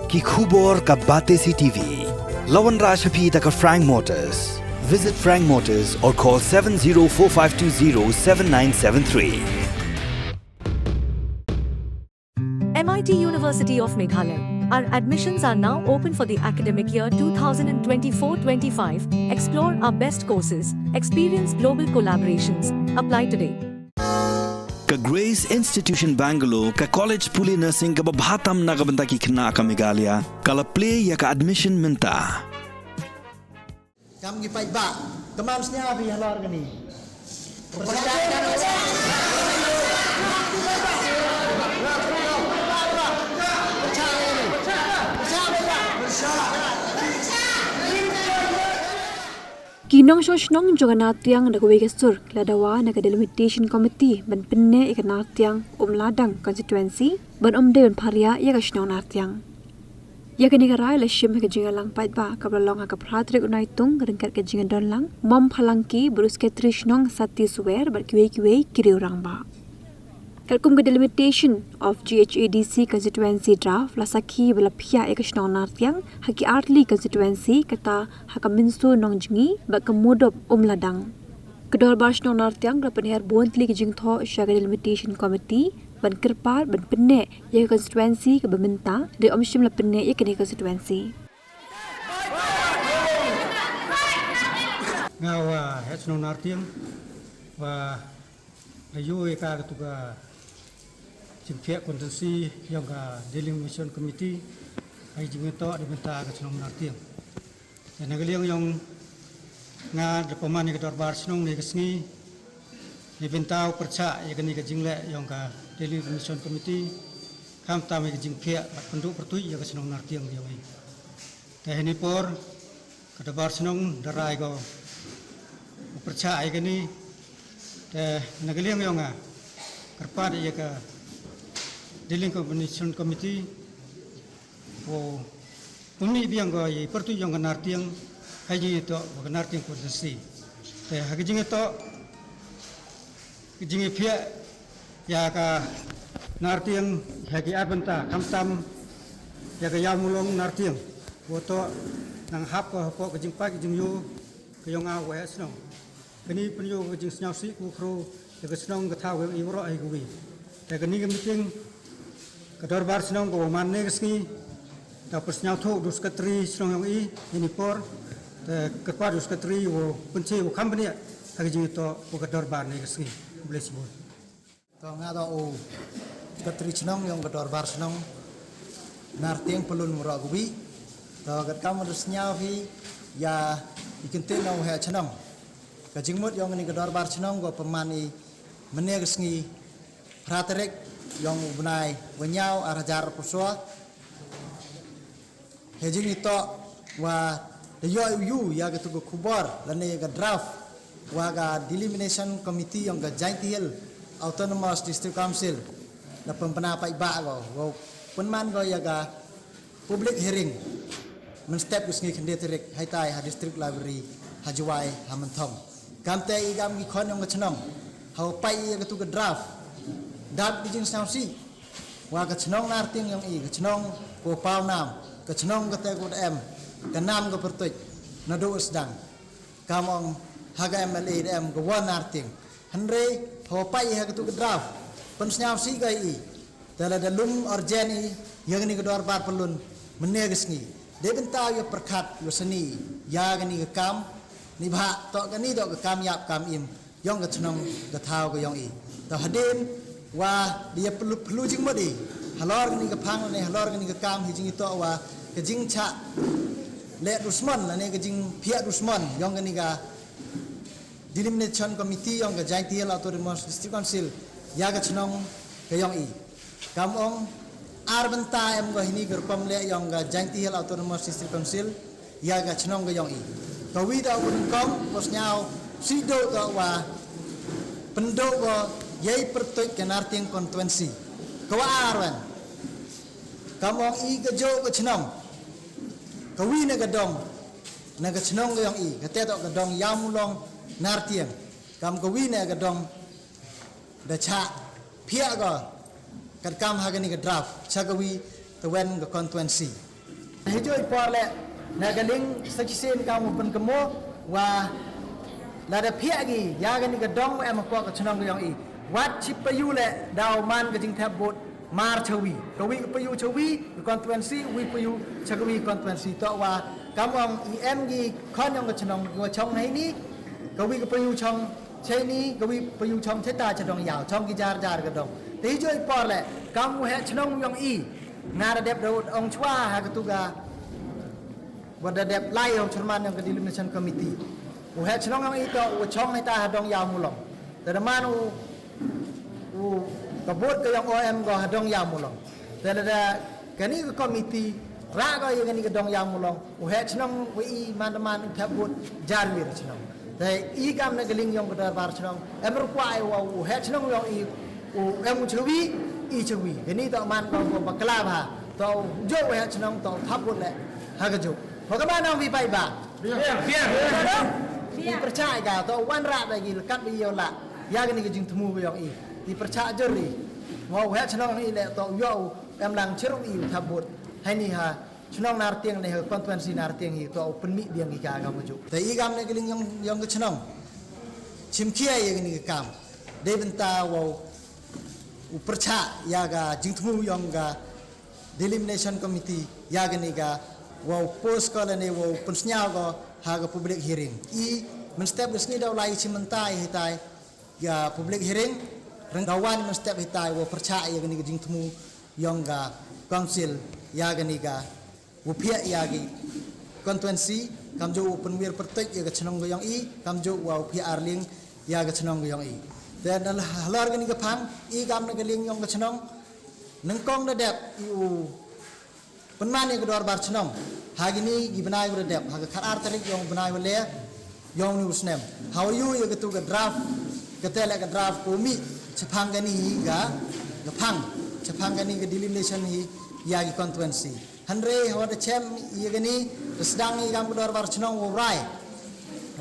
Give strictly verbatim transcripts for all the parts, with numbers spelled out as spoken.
Ki khubor ka Batesi TV. La wanrah sha phi da ka Frank Motors. Visit Frank Motors or call seven zero four five two zero seven nine seven three. M I T University of Meghalaya. Our admissions are now open for the academic year two thousand twenty-four twenty-five. Explore our best courses, experience global collaborations. Apply today. Ka Grace Institution Bangalore, ka college pule nursing kaba bha tam na ka bynta ki khynnah ka Meghalaya, ka la plie ïa ka admission mynta. Kam ki paidbah, kynmaw sngewbha halor kane. Ki nongshong shnong jong ka Nartiang da kawei ka sur ki la dawa na ka Delimitation Committee ban pynneh ïa ka Nartiang Umladang Constituency ban ym dei ban pharia ïa ka shnong Nartiang. Ïa kane ka rai la shim ha ka jingïalang paidbah kaba la long ha ka phra tarik u Naitung ryngkat ka jingdonlang Mom Phalangki bad u Secretary Shnong Sati Suwer bad kiwei kiwei ki riew rangbah. Katkum ka Delimitation of G H A D C Constituency draft la sakhi ba la phiah ïa ka shnong Nartiang ha ki artylli constituency kata ha ka Mynso Nongjngi bad ka Mudop Umladang. Ka Dorbar Shnong Nartiang ka la pynher bun tylli ki jingthoh sha ka Delimitation Committee ban kyrpad ban pynneh ïa ka constituency kaba mynta, hynrei ym shym la pynneh ïa kane ka constituency. Nga u Heh Shnong Nartiang, u la ïoh ïa ka, katu ka jingphiah constituency yong ka Delimitation Committee ha ka jingïatoh da bynta ka shnong Nartiang. Te na ka liang yong nga da pynman ïa ka Dorbar Shnong ïa ka sngi, na bynta u pyrshah ïa kane ka jingleh yong ka Delimitation Committee, khamtam ïa ka jingphiah bad pynduh pyrtuid ïa ka shnong Nartiang yong i. Te ha kane ka por ka Dorbar Shnong da rai ko u pyrshah ïa kane. Te na ka liang yong nga kyrpad ïa ka Delimitation Committee u pynmih biang ko ïa i pyrtuid yong ka Nartiang ha ka jingïatoh ka Nartiang constituency. Te ha ka jingïatoh ka jingïaphiah ïa ka Nartiang ha ki ar bynta, khamtam ïa ka Ïawmawlong Nartiang, u toh nang hap ka hapoh ka jingpait ka jingïoh ka yong nga u Heh Shnong. Kane pynïoh ka jingsngewsih ka khrew ïa ka shnong ka thaw ka yong i waroh hi ka wi. Te kane ka meeting ka Dorbar Shnong ka wa man ne ka sngi, da pynsngewthuh da u Secretary Shnong yong i ha kane ka por. Te kyrpad u Secretary u pynche u kham bniah ha ka jingïatoh ka Dorbar ne ka sngi. Khublei shibun. To nga da u Secretary Shnong yong ka Dorbar Shnong Nartiang Pyllun waroh ka wi. To katkam da sngewbha ïa i kyntien u Heh Shnong, ka jingmut yong kane ka Dorbar Shnong ka pynman i mynne ka sngi phra tarik yong u bnai wa ynñiaw ar hajar arphew saw. Ha ka jingïatoh wa da ïoh u ïa katu ka khubor lane ka draft wa ka Delimitation Committee yong ka Jaintia Hills Autonomous District Council, da pynbna paidbah ko, ko pynman ko ïa ka public hearing mynstep ka sngi khyndai tarik haitai ha District Library ha Jowai ha Mynthong. Kamte i kam ki khon yong ka shnong ha u pait ïa katu ka draft, dap ki jingsngewsih wa ka shnong Nartiang yong i ka shnong ko paw nam, ka shnong kate ko da em ka nam ka pyrtuid naduh sdang. Kam ong ha ka M L A da em ka wa Nartiang. Hynrei ha u pait ïa katu ka draft pynsngewsih ka i, te la da lum urgent i ïa kane ka Dorbar Pyllun mynne ka sngi. Dei bynta ïa pyrkhat ïa sani ïa kane ka kam, ni bha toh kane toh ka kam ïap kam im yong ka shnong ka thaw ka yong i. To hadien wa da ïa pynlut pynlut jingmut i halor kane ka phang lane halor kane ka kam, ha ka jingïatoh wa ka jingshah leh dusmon lane ka jingphiah dusmon yong kane ka Delimitation Committee yong ka Jaintia Hills Autonomous District Council ïa ka shnong ka yong i. Kam ong ar bynta em ko ha kane ka rukom leh yong ka Jaintia Hills Autonomous District Council ïa ka shnong ka yong i. Ka wi da u nyngkong ko sngewsih duh ka wa pynduh ko ïa i pyrtuid ka Nartiang constituency. Ka wa ar wan, kam ong i ka juh ka shnong, ka wi na ka dong na ka shnong ka yong i, kate toh ka dong Ïawmawlong Nartiang. Kam ka wi na ka dong da shah phiah ko katkam ha kane ka draft sha ka wi te wan ka constituency. Te hi ju i por leh na ka liang sa shisien kam u pynkynmaw wa lada phiah ki ïa kani ka dong em ha ka chnong ka yong i, wat chi payu leh daw man ka jingthep vote mar chawi, kawi ka payu chawi ka constituency, wi payu cha kawi constituency. To wa kam ong i em ki khon yong ka chnong ki wa chong haini, kawi ka payu chong chaini, kawi payu chong chata cha dong yaw, chong ki jar jar ka dong. Te hi ju i por leh kam u heh chnong yong i, nga da dep da ong chwa ha ka tu ka wa da dep lai u chairman yong ka delimitation committee. U heh chnong yong i to u chong hita ha dong yaw mulong. Te da man u u ka vote ka yong o em ko ha dong yaw mulong. Te da kani ka committee ra ko ïa kani ka dong yaw mulong. U heh chnong wa i man da man u thep vote jar wir chnong. Te i kam na ka liang yong ka dorbar chnong em ru kwai wa u heh chnong yong i u em u chawi i chawi. Kani to man ko ko bakla ba to u jo u heh chnong to u thap vote leh ha ka jo. Wa ka man ong wi pai ba. Biang, biang. Biang. I pyrchah ka to wan ra ba gi lekat ba ïoh la ïa kani ka jingthmu yong i. I pyrchah jur i. Wa u heh chnong i leh to u ïoh u em lang chiru i u thap vote. Haini ha chnong Nartiang ne ha constituency Nartiang hi to u pynmih biang ki ka ka muju. Te i kam na ka liang yong yong ka chnong chim khia ïa kani ka kam. Dei bynta wa u pyrchah ïa ka jingthmu yong ka delimitation committee ïa kani ka wa u post ko lane wa u pynsngew ko ha ka public hearing. I mynstep da sngi daw lai chim mynta i hitai ïa public hearing, reng daw wan mynstep hitai wa pyrchah ïa kani ka jingthmu yong ka council ïa kani ka wa phiah ïa ki constituency, kam ju u pynwir pyrtuit ïa ka chnong ka yong i, kam ju wa u phiah arling ïa ka chnong ka yong i. Te na halor kani ka phang i kam na ka liang yong ka chnong nyngkong da dep i u pynman ïa ka dorbar chnong ha kini ki bnai wa da dep, ha ka khat ar tarik yong bnai wa le yong ni u snem. Hawa yu ïa ka tu ka draft, ka te leh ka draft ko mih chaphang kani ka ka phang, chaphang kani ka delimitation hi ïa ki constituency. Hynrei hawa da chem ïa kani da sdang i kam ka dorbar chnong wa u rai.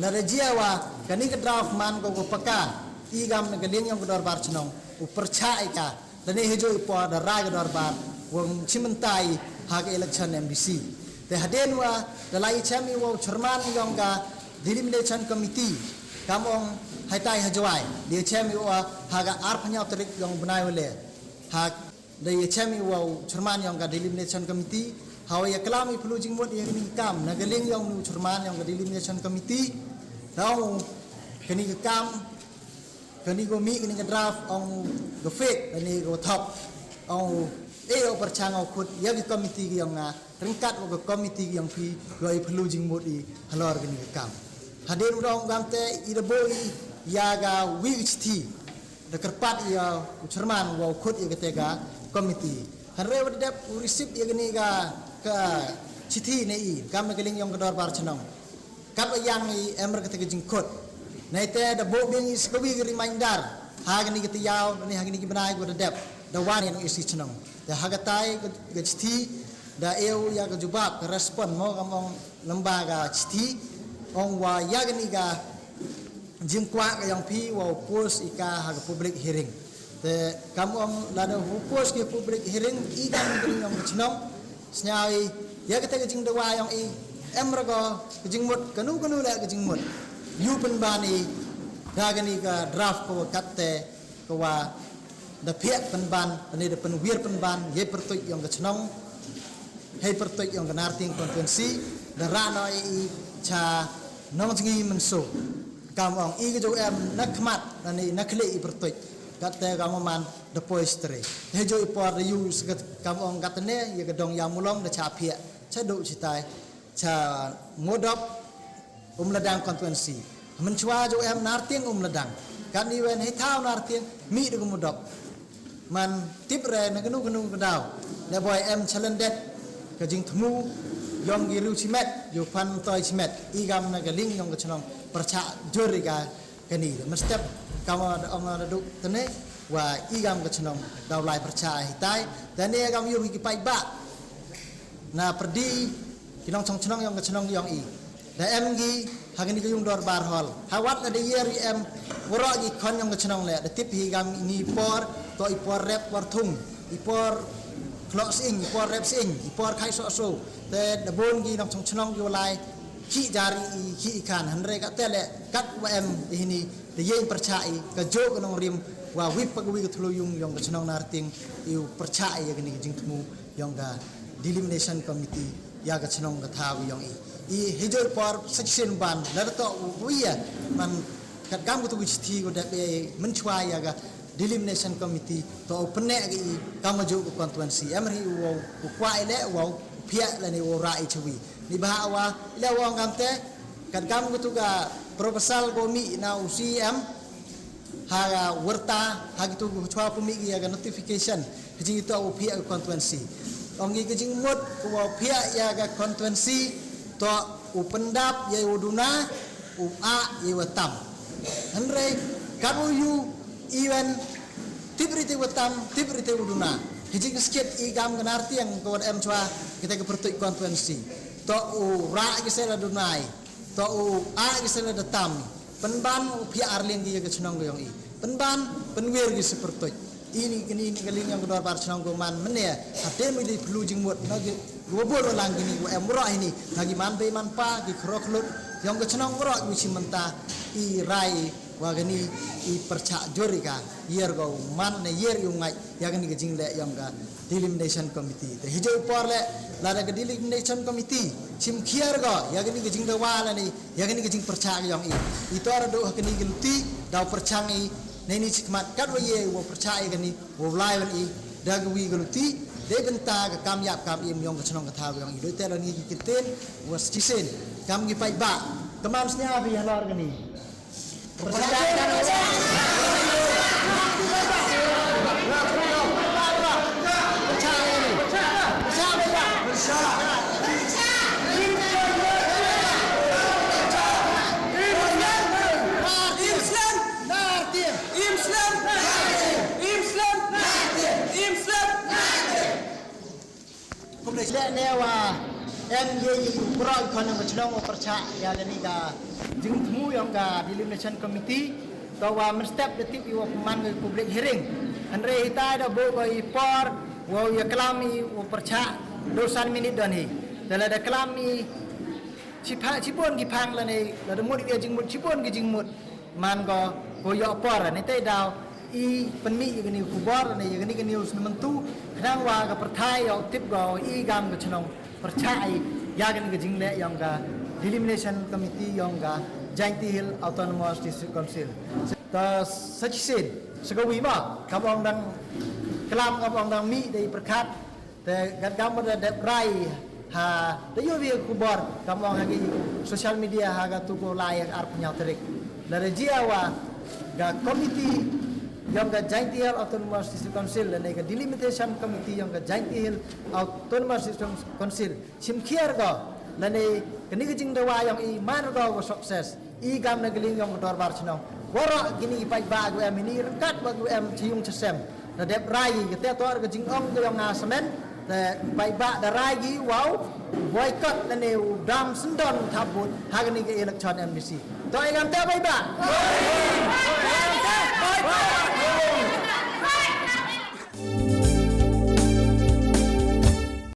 Lada jia wa kani ka draft man ko ko paka, i kam na ka liang yong ka dorbar chnong u pyrchah i ka. Lane hi ju i por da rai ka dorbar wa chim mynta i ha ka election M D C. Te hadien wa da lai chem i wa u chairman yong ka delimitation committee kam ong haitai ha Jowai. Dei chem i wa ha ka arphew hynñiew tarik yong bnai wa le. Ha dei chem i wa u chairman yong ka delimitation committee. Hawa ïa klam i plu jingmut ïa kani kam na ka liang yong u chairman yong ka delimitation committee. Da ong kani ka kam kani ko mih kani ka draft ong ka fake kani ko thok. Ong e o pyrchang o khut ïa ki committee ki ong nga ryngkat wa ka committee ki ong phi wa i plu jingmut i halor kani ka kam. Hadien u da ong kam te i da bo i ïa ka wi ka chithi da kyrpad ïa u chairman wa u khut ïa ka te ka committee. Hynrei wa da dep u receive ïa kani ka ka chithi ne i kam na ka liang yong ka dorbar chnong. Kat wa yang i em ra kata ka jingkhot. Nai te da bo biang i sa kawi ka reminder ha kani ka tiaw ne ha kani ki bnai ko da dep da wan i nong isi chnong. Da ha katai ka chithi da eu ïa ka jubab ka respond mo kam ong lamba ka chithi ong wa ïa kani ka jingkwah ka yong phi wa u post i ka ha ka public hearing. Te kam ong lada u post ki public hearing i kam ka yong ka chnong. Sngew i ïa kata ka jingdawa yong i em ra ko ka jingmut kanu kanu le ka jingmut. Yu pynban i da kani ka draft ko kat te ko wa da phiah pynban ne da pynwir pynban ïa pyrtuit yong ka chnong. Hei pyrtuit yong ka Nartiang constituency da rano i cha nong jngi mynso. Kam ong i ka ju em na khmat ne na khlieh i pyrtuit. Kat te kam ong man da poi stre. Hei ju i por da yu sa kam ong kat ne ïa ka dong ïa mulong da cha phiah cha du chitai cha ngodop Umladang constituency. Mynchwa ju em Nartiang Umladang. Kan i wen hei thaw Nartiang mih da ka mudop. Man tip re na kanu kanu ka daw. Le boi em chalendet ka jingthmu yong ki riu chimet, yu pan toi chimet. I kam na ka liang yong ka chnong pyrchah jur i ka kani. Mynstep kam da ong da duk tene wa i kam ka chnong daw lai pyrchah hitai. Tene kam yu ki paidbah na pyrdi ki nongchong chnong yong ka chnong yong i. Da em ki ha kani ka yung dorbar hall. Ha wat la da yer i em waroh ki khon yong ka chnong le da tip hi kam ini por to i por rep por thung i por Noh sing i por rep sing i por khai so so te da bon ki nong chong chnong ki walai ki jari i ki i kan hanre ka tele kat wa em i hini te yen perchai ka jo ka nong rim wa wip pa ka wi ka thlu yung yong ka chnong Narting i u perchai ya ka ni ka jingthmu yong ka delimitation committee ya ka chnong ka thaw yong i i hijoi por section ban la to u ya man kat gam ka tu ki chithi ko da pe men chwa ya ka delimitation committee to u pyneh ka i kam aju ka constituency em ri u wow u kwah i le wow u phiah lane wow rah i chwi ni bah wa i le wow ngam te kat gam ka tu ka proposal ko mi na u C M ha ka warta ha ki tu ka chwa pu mi ki ya ka notification ka jing to u phiah ka constituency ong ki ka jing mut ko wow phiah ya ka constituency to u pyndap ya u duna u a i wa tam. Hynrei kam u yu iwen tip rite wa tam tip rite wa duna. Hiji ka skit i gam ka Nartiang ka wan em chwa kita ka pertuit constituency. To u ra ki sela dunai. To u a ki sela da tam. Penban u pia arling ki ya ka chnong ka yong i. Penban penwir ki se pertuit. Ini kini ini kali yang kedua bar chnong ko man mene. Hate mi di perlu jingmut na ki wa bol wa lang kini wa em roh ini. Na ki man be man pa ki khrok lut yang ke chnong roh ki chim menta i rai wa kini i perchak jur i ka yer ko man ne yer yung ngai ya kini ke jingle yang ka delimitation committee te hijau por le la da ke delimitation committee chim khiar ko ya kini ke jing dawa la ni ya kini ke jing perchak yang i i tor do kini ke luti dau perchang i ne ni chikmat kat wa ye wa perchak i kini wa lai wan i da ke wi ke luti de benta ke kam yap kam im yong ke chnong ke thaw yong i do te la ni ki kiten wa sisen kam ki pai ba kemam snya bi halor kini. Kumne leh ne wa em ye yi bro khon ng chnong wa percha ya kani ka jingthmu yong ka delimitation committee to wa men step de tip i wa pman ka public hearing. Hynre hitai da bo ko i por wa ya klam i wa percha do san minit don hi. Da la da klam i chipha chipon ki phang la ne la da mut ya jingmut chipon ki jingmut. Man ko ko yo por ne te daw i penmi i kani khubor ne i kani kani us mentu khnang wa ka perthai yo tip go i gam ka chnong perchai ya kani ka jingle yong ka delimitation committee yong ka Jaintia Hill Autonomous District Council. Ta sachisin sagawi ma kabong dang kelam kabong dang mi dei perkat Te gat gam da dep rai ha te yu wi khubor kam ong ha ki social media ha ga tu ko lai ar punya tarik. La da jia wa ga committee yong ga Jaintia Hill Autonomous District Council la ne ga delimitation committee yong ga Jaintia Hill Autonomous District Council chim khiar go la ne kani ga jing dawa yong i man go go success. I gam na gling yong ka dorbar chnong. Wara gini i paidbah gu em ini rengkat ba gu em chiyung chasem. Na dep rai ka te tor ka jingong ka yong nga semen. Te paidbah da rai gi wow boycott na ne u dam sendon thabut ha gini ka election M D C. To i gam te paidbah.